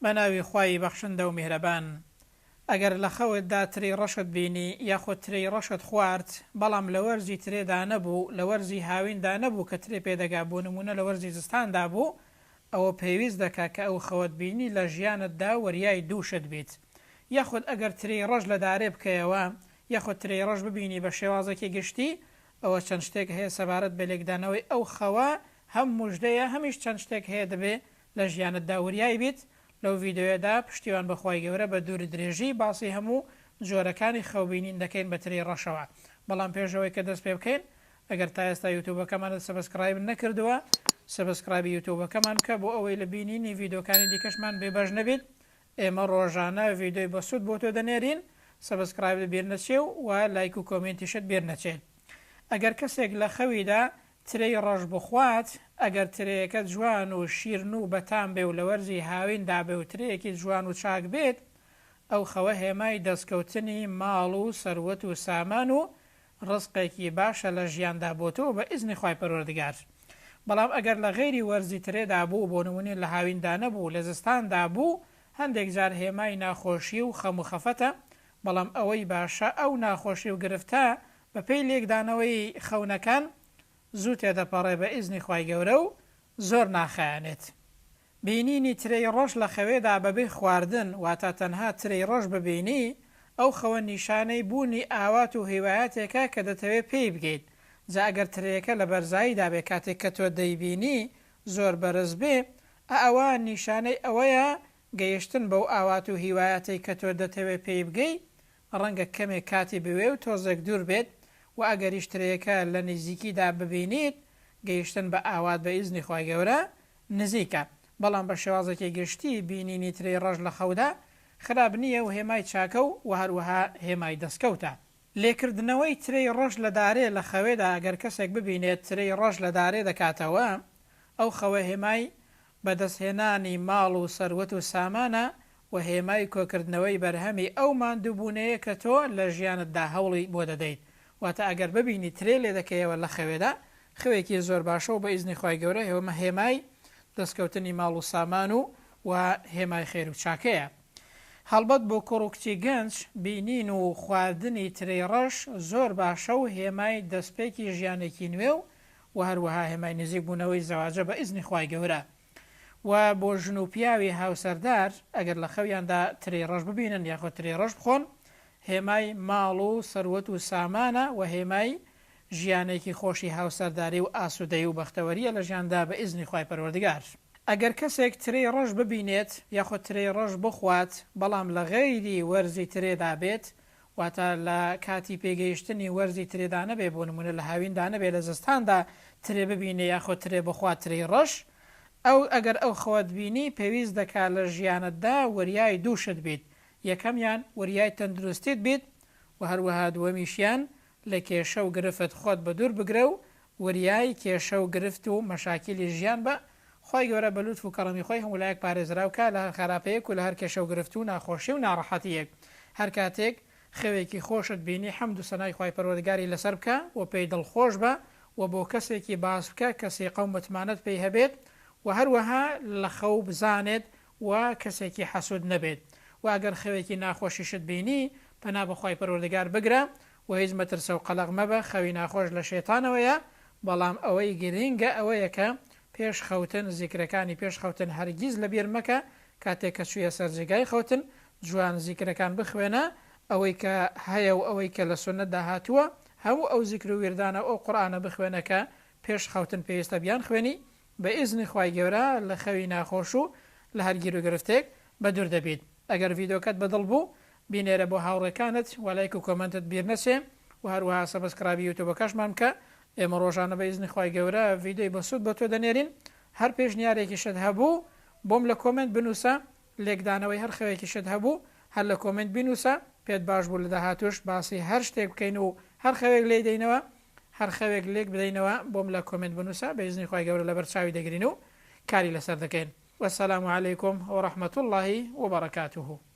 بە ناوی خوای بەخشندە و میهرەبان ئەگەر لە خەوتدا ترێی ڕەشت بینی یاخود ترێی ڕەشت خوارد بەڵام لە وەرزی ترێدا نەبوو لە وەرزی هاویندا نەبوو کە ترێ پێدەگا بۆ نموونە لە وەرزی زستاندا بوو ئەوە پێویست دەکا کە ئەو خەوەت بینی لە ژیانتدا وریای دوو شت بیت یاخود ئەگەر ترێی ڕەش لە دارێ بکەیەوە یاخود ترێی ڕەش ببینی بە شێوازێکی گشتی ئەوە چەند شتێک هەیە سەبارەت بە لێکدانەوەی ئەو خەوە هەم موژدەیە هەمیش چەند شتێک هەیە دەبێ لە ژیانتدا وریای بیت لەو ڤیدۆیەدا پشتیوان بە خوای گەورە بە دوور درێژی باسی هەموو جۆرەکانی خەو بینین دەکەین بە ترێی ڕەشەوە بەڵام پێش ئەوەی کە دەست پێ بکەین ئەگەر تا ئێستا یوتوبەکەمانت subscribe نەکردووە subscribe ی یوتوبەکەمان بکە بۆ ئەوەی لە بینینی ڤیدۆکانی دیکەشمان بێ بەش نەبیت ئێمە ڕۆژانە ڤیدۆی بەسوود بۆ تۆ دەنێرین subscribe ت بیر نەچێ و لایک و comment یشت بیر نەچێت ئەگەر کەسێک لە خەویدا ترێی ڕەش بخوات، ئەگەر ترێیەکە جوان و شیرن و بەتام بێ و لە وەرزی هاویندا بێ و ترێیەکی جوان و چاک بێت، ئەو خەوە هێمای دەستکەوتنی ماڵ و سەروەت و سامان و ڕزقێکی باشە لە ژیاندا بۆ تۆ بە ئیزنی خوای پەروەردگار. بەڵام ئەگەر لە غەیری وەرزی ترێدا بوو، بۆ نموونە لە هاویندا نەبوو، لە زستاندا بوو، هەندێک جار هێمای ناخۆشی و خەم و خەفەتە، بەڵام ئەوەی باشە ئەو ناخۆشی و گرفتە بەپێی لێکدانەوەی خەونەکان زوو تێدەپەڕێ بە ئیزنی خوای گەورە و زۆر ناخایەنێت. بینینی ترێی ڕەش لە خەوێدا بەبێ خواردن واتە تەنها ترێی ڕەش ببینی ئەو خەوە نیشانەی بوونی ئاوات و هیوایەتێکە کە دەتەوێ پێی بگەیت جا ئەگەر ترێیەکە لە بەرزاییدا بێ کاتێک کە تۆ دەیبینی زۆر بەرز بێ ئە ئەوە نیشانەی ئەوەیە گەیشتن بەو ئاوات و هیوایەتەی کە تۆ دەتەوێ پێی بگەی ڕەنگە کەمێک کاتی بوێ و تۆزێک دوور بێت وە ئەگەریش ترێیەکە لە نزیکیدا ببینیت گەیشتن بە ئاوات بە ئیزنی خوای گەورە نزیکە بەڵام بە شێوازێکی گشتی بینینی ترێی ڕەش لە خەودا خراپ نییە و هێمای چاکە و وە هەروەها هێمای دەستکەوتە. لێکردنەوەی ترێی ڕەش لە دارێ لە خەوێدا ئەگەر کەسێک ببینێت ترێی ڕەش لە دارێ دەکاتەوە ئەو خەوە هێمای بەدەستهێنانی ماڵ و سەروەت و سامانە و هێمای کۆکردنەوەی بەرهەمی ئەو ماندووبوونەیە کە تۆ لە ژیانتدا هەوڵی بۆ دەدەیت واتە ئەگەر ببینی ترێ لێدەکەیەوە لە خەوێدا خەوێکی زۆر باشە و بە ئیزنی خوای گەورە هێمای دەستکەوتنی ماڵ و سامان و و هێمای خێر و چاکەیە. هەڵبەت بۆ کوڕ و کچی گەنج بینین و خواردنی ترێی ڕەش زۆر باشە و هێمای دەستپێکی ژیانێکی نوێ و وە هەروەها هێمای نزیک بوونەوەی زەواجە بە ئیزنی خوای گەورە. وە بۆ ژن و پیاوی هاوسەردار ئەگەر لە خەویاندا ترێی ڕەش ببینن یاخود ترێی ڕەش بخۆن هێمای ماڵ و سەروەت و سامانە وە هێمای ژیانێکی خۆشی هاوسەرداری و ئاسودەیی و بەختەوەریە لە ژیاندا بە ئیزنی خوای پەروەردگار. ئەگەر کەسێک ترێی ڕەش ببینێت یاخود ترێی ڕەش بخوات بەڵام لە غەیری وەرزی ترێدا بێت واتە لە کاتی پێگەیشتنی وەرزی ترێدا نەبێ بۆ نموونە لە هاویندا نەبێ لە زستاندا ترێ ببینێ یاخود ترێ بخوات ترێی ڕەش ئەو ئەگەر ئەو خەوەت بینی پێویست دەکا لە ژیانتدا وریای دوو شت بیت یەکەمیان وریای تەندروستیت بیت و هەروەها دووەمیشیان لە کێشە و گرفت خۆت بەدوور بگرە و وریای کێشە و گرفت و مەشاکیلی ژیان بە، خوای گەورە بە لوتف و کەڕەمی خۆی هەموو لایەک پارێزراو کا لە هەر خەراپەیەک و لە هەر کێشە و گرفت و ناخۆشی و ناڕەحەتییەک. هەر کاتێک خەوێکی خۆشت بینی حەمد و سەنای خوای پەروەردگاری لەسەر بکە و پێی دڵخۆش بە و بۆ کەسێکی باس بکە کە سیقە و متمانەت پێی هەبێت و هەروەها لە خەو بزانێت و کەسێکی حەسود نەبێت وە ئەگەر خەوێکی ناخۆشیشت بینی پەنا بە خوای پەروەردگار بگرە وە هیچ مەترسە و قەلەق مەبە خەوی ناخۆش لە شەیتانەوەیە بەڵام ئەوەی گرینگە ئەوەیە کە پێش خەوتن زیکرەکانی پێش خەوتن هەرگیز لەبیر مەکە کاتێک کە چویە سەر جێگای خەوتن جوان زیکرەکان بخوێنە ئەوەی کە هەیە و ئەوەی کە لە سوننەتدا هاتووە هەموو ئەو زیکر و ویردانە و ئەو قورئانە بخوێنە کە پێش خەوتن پێویستە بیانخوێنی بە ئیزنی خوای گەورە لە خەوی ناخۆش و لە هەر گیروگرفتێک بەدوور دەبیت ئەگەر ڤیدۆکەت بەدڵ بوو بینێرە بۆ هاوڕێکانت وە لایک و comment ت بیر نەچێ وە هەروەها subscribe ی یوتوبەکەشمان بکە ئێمە ڕۆژانە بە ئیزنی خوای گەورە ڤیدۆی بەسوود بۆ تۆ دەنێرین هەر پێشنیارێکیشت هەبوو بۆم لە comment بنووسە لێکدانەوەی هەر خەوێکیشت هەبوو هەر لە comment بینووسە پێت باش بوو لە داهاتووش باسی هەر شتێک بکەین و هەر خەوێک لێی دەینەوە هەر خەوێک لێک بدەینەوە بۆم لە comment بنووسە بە ئیزنی خوای گەورە لەبەر چاوی دەگرین و کاری لەسەر دەکەین والسلام علیکم ورحمة اللە وبرکاته.